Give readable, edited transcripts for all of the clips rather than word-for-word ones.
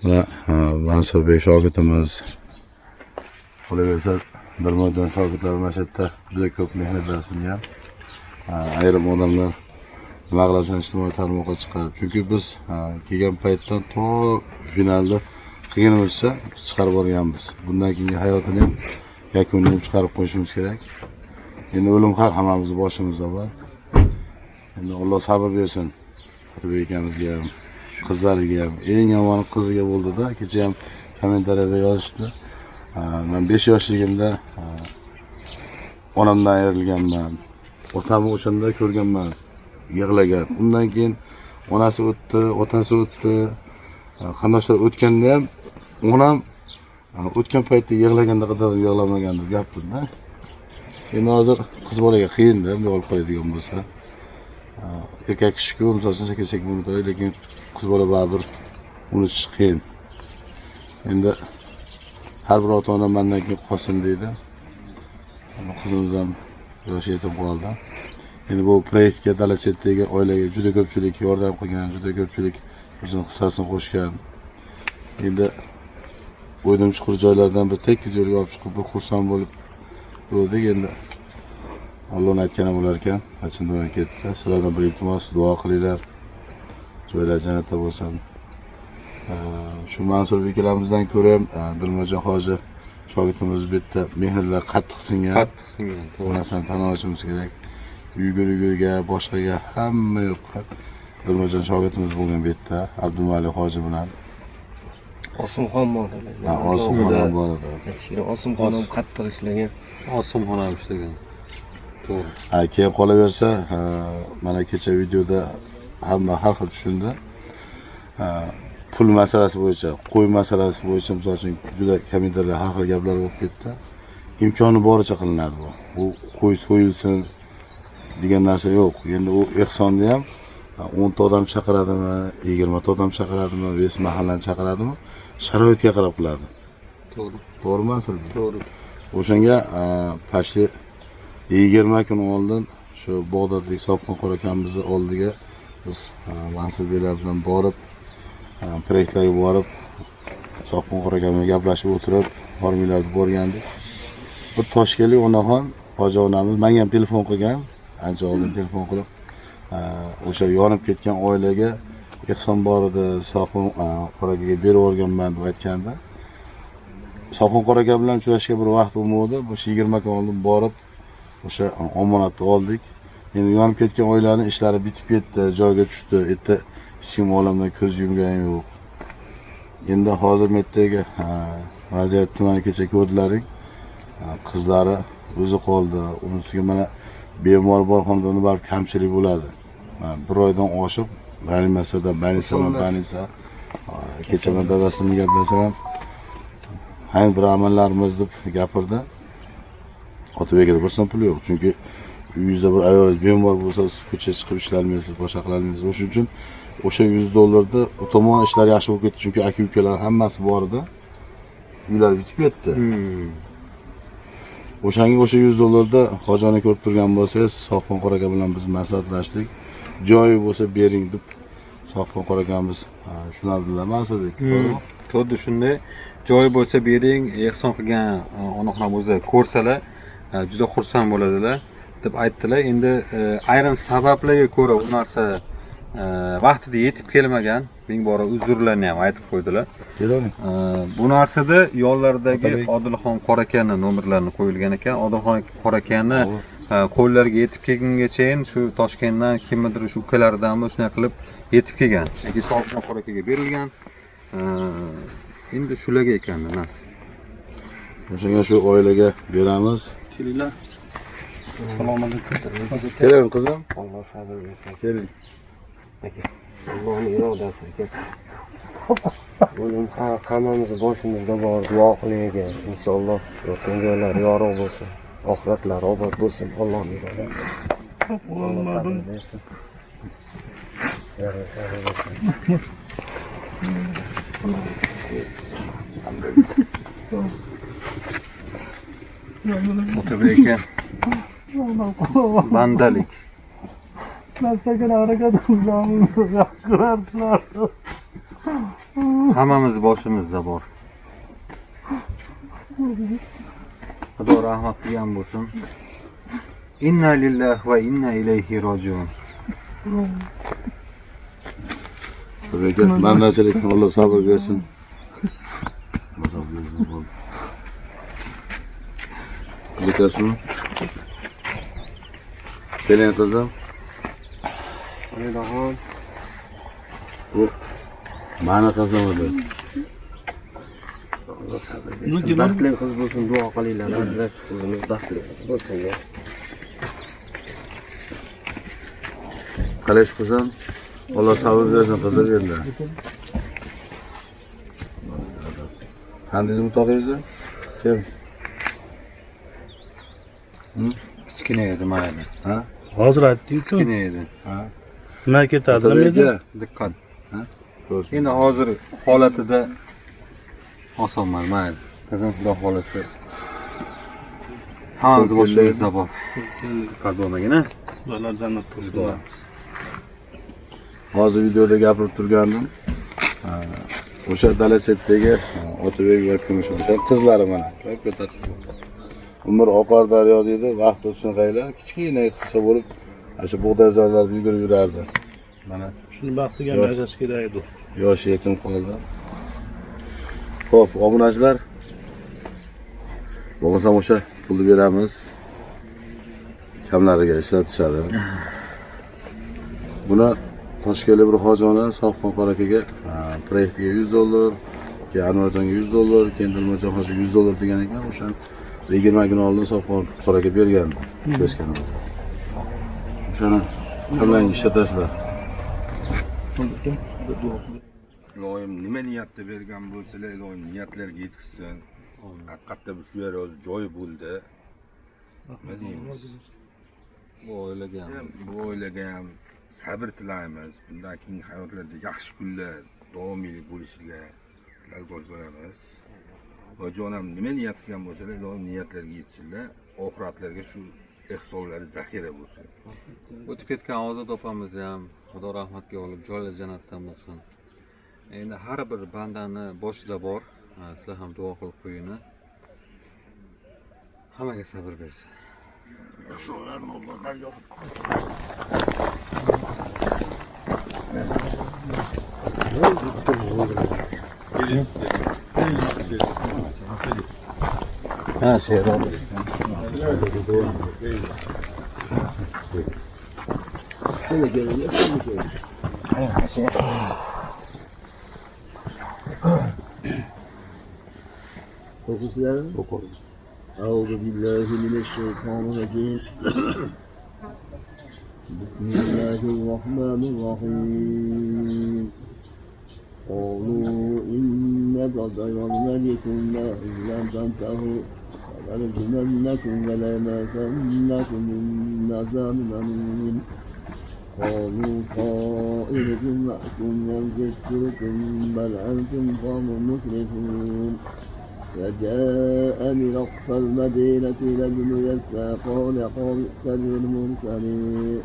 Mana Mansurbek shogirdimiz, qolaversa Dilmurod shogirdlar mana shu yerda juda ko'p mehnatlar singan. Ayrim odamlar nima qilasan ijtimoiy tarmoqqa chiqarib, chunki biz kelgan paytdan to finalda qilganimizcha chiqarib borganmiz. Bundan keyingi hayotini ham yakunini ham chiqarib qo'yishimiz kerak. Endi o'lim haq hammamizni boshimizda bor. Endi Alloh sabr bersin Otabek akamizga ham, qizlariga ham. Eng yomoni qiziga bo'ldi-da. Kecha ham kommentariyada yozishdi. Men 5 yoshligimda onamdan ayrilganman. Otamni o'shanda ko'rganman, yig'lagan. Undan keyin onasi o'tdi, otasi o'tdi. Qarindoshlar o'tganda ham onam o'tgan paytda yig'laganda qadar yig'lamagan deb gapirdi. Endi hozir qiz bolaga qiyin-da, bunday olib qo'yadigan bo'lsa. Erkak kishi-ku, misol uchun sekin-sekin unutadi, lekin qiz bola baribir unutish qiyin. Endi har bir ota-ona mendan keyin qolsin deydi. Qizimiz ham yoshi yetib qoldi. Endi bu proyektga dala chetdagi oilaga juda ko'pchilik yordam qilgan, juda ko'pchilik o'zini hissasini qo'shgan. Endi o'ydim chuqur joylardan bir tekis yo'lga olib chiqib, bir xursand bo'lib bo'ldik. Endi Allohning aytgani bo'lar ekan, qachondan ketdi. Sizlardan bir iltimos, duo qilinglar. Joylar jannatda bo'lsin. Shu Mansurbek akalarimizdan ko'ra ham Dilmurod hoji shogirdimiz bu yerda mehnatlar qattiq singan. Qattiq singan, Bu narsani tan olishimiz kerak. Yugurga, boshqaga hamma yo'q. Dilmurod shogirdimiz bo'lgan bu yerda Abdumalik hoji bilan. Osimxon bor edi. Ha, Osimxon ham bor edi. Osimxon ham qattiq ishlagan. Osimxon ham ishlagan. To'g'ri. Ha, keyin qolaversa, mana kecha videoda hamma har xil tushundi. Pul masalasi bo'yicha, qo'y masalasi bo'yicha misol uchun juda kommentariylar har xil gaplar bo'lib ketdi. Imkoni boricha qilinadi bu. Bu qo'y so'yilsin degan narsa yo'q. Endi u ehsonni ham 10 ta odam chaqiradimi, 20 ta odam chaqiradimi, 5 mahallani chaqiradimi, sharoitga qarab qiladi. To'g'ri. To'g'rimi? To'g'ri. O'shanga pashti 20 kun oldin shu Bag'dodlik Sobqin qora akamizni oldiga biz Mansurbeklar bilan borib, proyektlarga borib, Sobqin qora aka bilan gaplashib o'tirib, formullarni borgandik. Bir Toshkentlik onaxon hoji onamiz menga ham telefon qilgan, ancha oldin telefon qilib, o'sha yonib ketgan oilaga ehson bor edi, Sobqin qora akaga berib yuborganman deb aytganda, Sobqin qora aka bilan uchrashishga bir vaqt bo'lmadi. O'sha 20 kun oldin borib, o'sha omonatni oldik. Endi yonib ketgan oilaning ishlari bitib ketdi, joyga tushdi. Erta hech kim olamdan ko'z yumgani yo'q. Endi hozir metdagi vaziyat tumani kecha ko'rdilaring. Qizlari o'zi qoldi. Uning ustiga mana bemor bor xonadonda baribir kamchilik bo'ladi. Bir oydan oshiq reanimatsiyada, banisa. Kecha men dadasi bilan gaplashsam, ham bir amallarimiz deb gapirdi. Otabekda bir so'm pul yo'q, chunki uyingizda bir ayolingiz bemor bo'lsa, siz ko'chaga chiqib ishlolmaysiz, boshqa qilolmaysiz. O'shuning uchun o'sha $100 u tomon ishlar yaxshi bo'lib ketdi, chunki aka-ukalar hammasi bor edi. Uylar bitib ketdi. O'shanga o'sha $100 hojani ko'rib turgan bo'lsangiz, Sobqin qora aka bilan biz maslahatlashdik. Joyi bo'lsa bering deb Sobqin qora akamiz shunday dedilar, Mansurbek. To'g'rimi? To'g'ri, shunday. Joyi bo'lsa bering, ehson qilgan onaxon o'zi ko'rsalar juda xursand bo'ladilar deb aytdilar. Endi ayrim sabablarga ko'ra u narsa vaqtida yetib kelmagan, ming bora uzrlarni ham aytib qo'ydilar. Bu narsada yonlaridagi Odilxon qora akani nomerlarini qo'yilgan ekan. Odilxon qora akani qo'llariga yetib kelgungachayin shu Toshkentdan kimnidir shu ukalaridanmi shunday qilib yetib kelgan. Yoki Sobqin qora akaga berilgan. Endi shularga ekan nasib. O'shanga shu oilaga beramiz. Kelinglar. Assalomu alaykum. Keling qizim. Alloh sabr bersin. Keling. Aka, Allohning irodasi aka. O'lim haq hammamizni boshimizda bor, duo qiling aka. Inshaalloh yotgan joylari yorug' bo'lsin, oxiratlari obod bo'lsin, Allohning irodasi. Alloh sabr bersin. Sabr bersin. Otabek aka. Bandalik. Narsaga harakat qilamiz, yaxshi ko'rardilar. Hammamiz boshimizda bor. Xudo rahmat qilgan bo'lsin. Inna lillahi va inna ilayhi rojiun. Aka, bandachilikni Alloh sabr bersin. Alloh sabr bersin. Bitasizmi? Keling qizim. Oyidaxon. Bu mani qizim edi. Alloh sabr bersin. Baxtli qiz bo'lsin, duo qilinglar. Alloh qizimiz baxtli qiz bo'lsin. Qalaysiz qizim? Alloh sabr bersin qizim endi. Qandaymi tog'ingizni? Kim? Kichkina edi mayli. Ha? Hozir aytdingiz-ku. Kichkina edi. Ha? Nima ketadi nima edi? Diqqat. Ha? Endi hozir holatida oson emas, mayli. Qizim xudo xolasa. Hammamiz boshimizda bor. Diqqat bo'lmagin, ha? Xudolar jannatda bo'lsin. Hozir videoda gapirib turgandim. O'sha dala chetdagi Otabek va Kumush o'sha qizlari mana. Ko'p umr oqar daryo deydi, vaqt o'tsin qaylar, kichkina qizcha bo'lib o'sha bug'doyzorlarda yugurib yurardi. Mana shuni baxtiga ham yashash kerak edi. Yosh yetim qoldi. Xo'p, obunachilar, bo'lmasam o'sha pulni beramiz. Kamlariga ishlatishadi. Buni Toshkentlik bir hojona Sohibxon qora akaga proyektiga $100, keyin Anvarjonga $100, keyin Dilmurjon hojiga $100 degan ekan. O'sha 20 kun oldin Sohibxon qora aka bergan ko'rishganimizda. O'shani kamlarga ishlatasizlar. Iloyim nima niyatda bergan bo'lsalar, iloyim niyatlarga yetkazsin. Haqiqatda bu shu yer o'zi joyi bo'ldi. Nima deymiz? Bu oilaga ham, bu oilaga ham sabr tilaymiz. Bundan keyingi hayotlarda yaxshi kunlar davomiylik bo'lishiga tilakdosh bo'lamiz. Hojion ham nima niyat qilgan bo'lsalar, iloyim niyatlarga yetsinlar, oxiratlarga shu ehsonlari zaxira bo'lsin. O'tib ketgan Ozod opamiz ham Xudo rahmatga olib, joylari jannatdan bo'lsin. Endi har bir bandani boshida bor. Sizlar ham duo qilib qo'yinglar. Hammaga sabr bersin. Ehsonlarni Allohdan yopib. Ha, Sherzod. أعوذ بالله من الشيطان الرجيم. بسم الله الرحمن الرحيم. قالوا إنك تطيرنا لئن لم تنتهوا لنرجمنكم وليمسنكم منا عذاب أليم. قالوا طائركم معكم وذكركم بل أنتم قوم مسرفون. وجاء من أقصى المدينة رجل يسعى قال اتبعوا المرسلين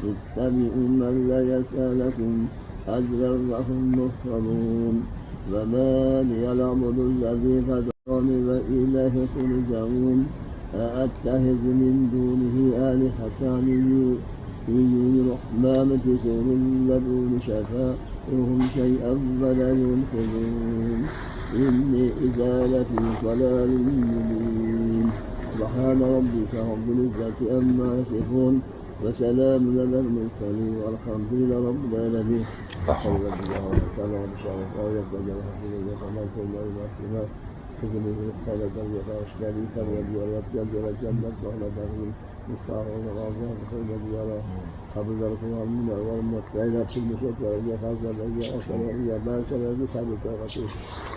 اتبعوا من لا يسألكم أجرا وهم مهتدون. وما لي لا أعبد الذي فطرني وإليه ترجعون. أأتخذ من دونه آلهة إن الرحمن بصير يدعون شفاعتهم شيئا ولا ينقذون. إني إذا لفي ضلال مبين. سبحان ربك رب العزة عما يصفون وسلام على المرسلين والحمد لله رب العالمين.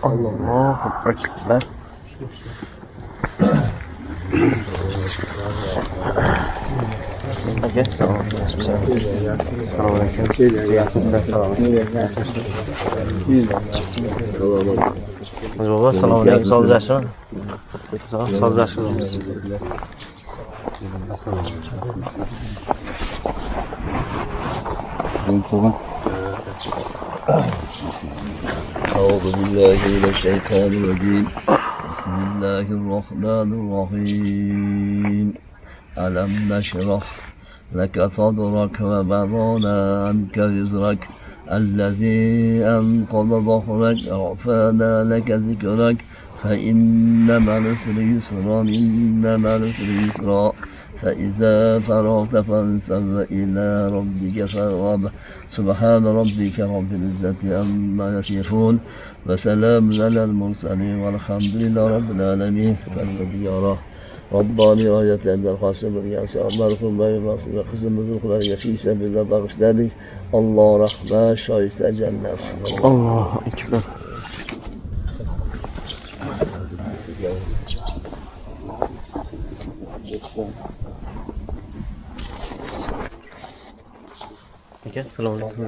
Allohu akbar. Aka, assalomu alaykum. Bobo, assalomu alaykum. Sog'liq yaxshimi? Sog'liq yaxshimisiz? أعوذ بالله من الشيطان الرجيم. بسم الله الرحمن الرحيم. ألم نشرح لك صدرك ووضعنا عنك وزرك الذي أنقض ظهرك ورفعنا لك ذكرك فإن مع العسر يسرا إن مع العسر يسرا فإذا فرغت فانصب إلى ربك فارغب. سبحان ربك رب العزة عما يصفون وسلام على المرسلين والحمد لله رب العالمين. فالزيارة Rabbani oyatlardan hosil bo'lgan marhum va qizimiz ruhlariga fi sabilillah bag'ishladik. Alloh rahmat shoyista jannat. Allohu akbar. Aka, assalomu alaykum.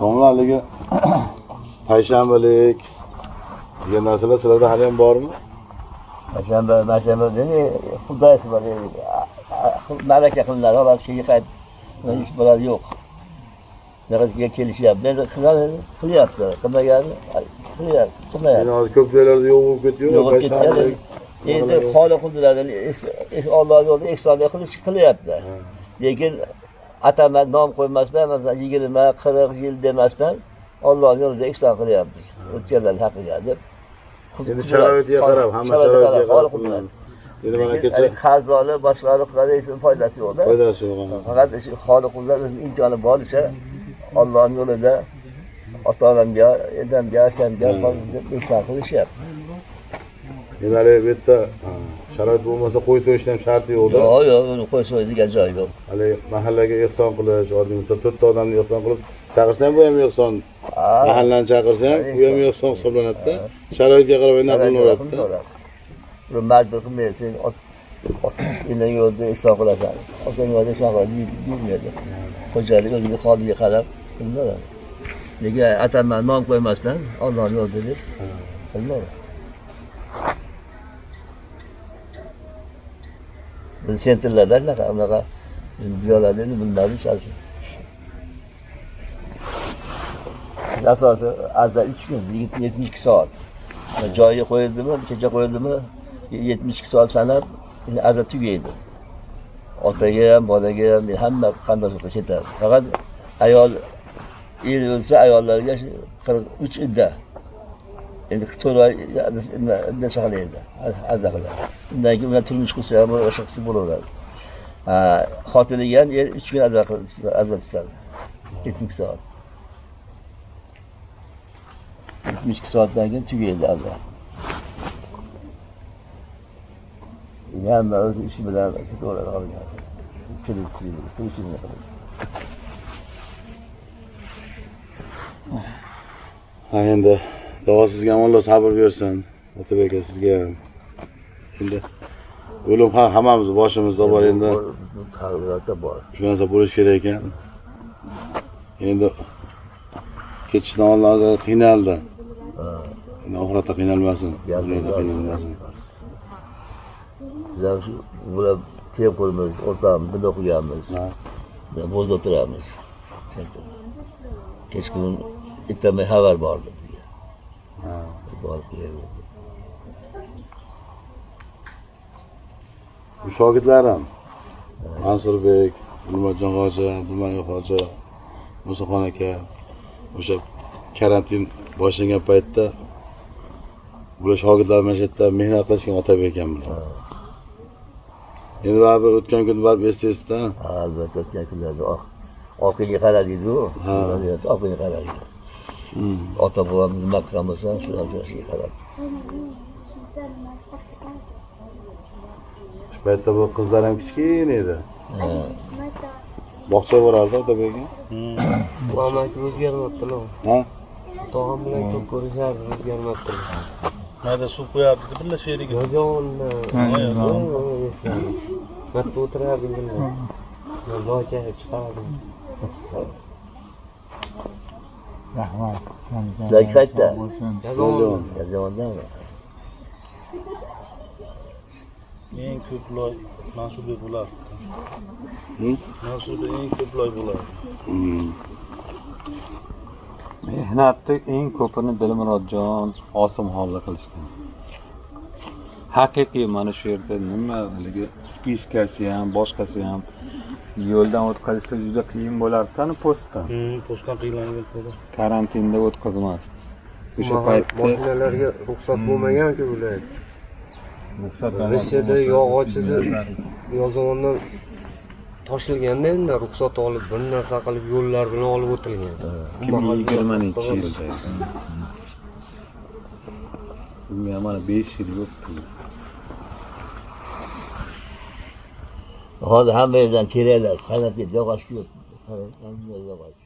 Domla haligi payshanbalik degan narsalar sizlarda hali ham bormi? Payshanba, payshanba dedi, xudoysi bor. Malaka qilinadi, xolos keyin qayt ish bo'ladi yo'q. Naqadga kelishyapti. Endi qilyapti, qilmagani qilyapti, qilmayapti. Endi hozir ko'p joylarda yo'q bo'lib ketdi-yu, Yo'q bo'lib ketdi. Endi xoli qudratini Alloh yo'lida ehson qilish qilyapti. Lekin atama nom qo'ymasdan, masalan 20, 40 yil demasdan Alloh yo'lida ehson qilyapmiz. O'tganlar haqiga deb. Endi sharoitiga qarab, hamma sharoitiga qarab qilinadi. Endi mana kecha qarz olib, boshqa qilib hech foydasi yo'q-da. Foydasi yo'q. Faqat xoli qullar o'zining imkoni boricha Allohning yo'lida ota-onamga, edamga, akamga ehson qilishyapti. Endi hali bu yerda sharoit bo'lmasa qo'y so'yishni ham sharti yo'q-da. Yo'q, yo'q, uni qo'y so'yadigan joyi yo'q. Hali mahallaga ehson qilish, oddiy misol 4 ta odamni ehson qilib chaqirsa ham bu ham ehson. Mahallani chaqirsa ham bu ham ehson hisoblanadi-da. Sharoitga qarab endi qilaveradi-da. Uni majbur qilmaydi, sen enang yo'lida ehson qilasan, otang yo'lida ehson qiladi deyilmaydi. Xo'jalik o'ziga holiga qarab qilinadi. Lekin atama nom qo'ymasdan Alloh yo'lida deb qilinadi. Biz sentrlarda unaqa buyoqlarda endi bilmadim shalchi. Asosi aza 3 kun, 72 soat. Joyiga qo'yildimi, kecha qo'yildimi, 72 soat sanab aza tugaydi. Otaga ham, bolaga ham hamma qarindoshlikka ketadi. Faqat ayol er o'lsa ayollarga 43 idda. Endi 4 oy idda saqlaydi, aza qiladi. Undan keyin ular turmush qursa ham boshqa qilsa bo'laveradi. Xotiniga ham er 3 kun aza tutadi. 72 soat. 72 soatdan keyin tugaydi aza. Hamma o'zi ishi bilan ketaveradi qolgan. Tirikchilik qiladi. Ha, endi duo sizga ham Alloh sabr bersin. Otabek aka sizga ham. Endi o'lim ha hammamiz boshimizda bor endi. Taqdirda bor. Shu narsa bo'lishi kerak ekan. Endi ketishdan oldin qiynaldi. Endi oxiratda qiynalmasin. Dunyoda qiynalmasin. Biz ham shu bular tep qo'ymiz, o'rtamiz, birga o'qiganmiz. Bo'z o'tiramiz. Kechqurun ertamay xabar bordi bizga. Borib keldi. Bu shogirdlarim Mansurbek, Abdumatjon hoji, Abdumalik hoji, Musaxon aka o'sha karantin boshlangan paytda bular shogirdlar mana shu yerda mehnat qilishgan Otabek akam bilan. Endi baribir o'tgan kun baribir eslaysiz-da. Albatta o'tgan kunlarda orqaga qaraydi-ku. Orqaga qaraydi. Ota bobom nima qilgan bo'lsa, shularga qarab. Shu paytda bu qizlar ham kichkina edi. Bog'cha borardi Otabek aka. Bu amaki o'zgarmabdilar. Ha? Tog'am bilan ko'p ko'rishardi, o'zgarmabdilar. Mayda suv qo'yardi birla sherigi. Yozonni. Bitta o'tirardim birla. Men loy chayib chiqardim. Rahmat. Sizlar qayerda? Yazovon. Yazovondami? Eng ko'p loy Mansurbek bo'lardi. Mansurbek eng ko'p loy bo'lardi. Mehnatni eng ko'pini Dilmurodjon Osimxonlar qilishgan. Haqiqiy mana shu yerda nima haligi spiskasi ham, boshqasi ham yo'ldan o'tkazishda juda qiyin bo'lardi-da postdan. Postdan qiylangan bo'ladi. Karantinda o'tkazmasdi. O'sha paytda mashinalarga ruxsat bo'lmagan-ku ular. Ruxsat Rossiyada yog'ochida Yozovondan toshilganda endi ruxsat olib, bir narsa qilib yo'llar bilan olib o'tilgan. 2020 yilda. Bunga mana 5 yil o'tdi. Hozir hamma yerdan teraklar qaynab ketdi, yog'och yo'q. Hamma yog'och.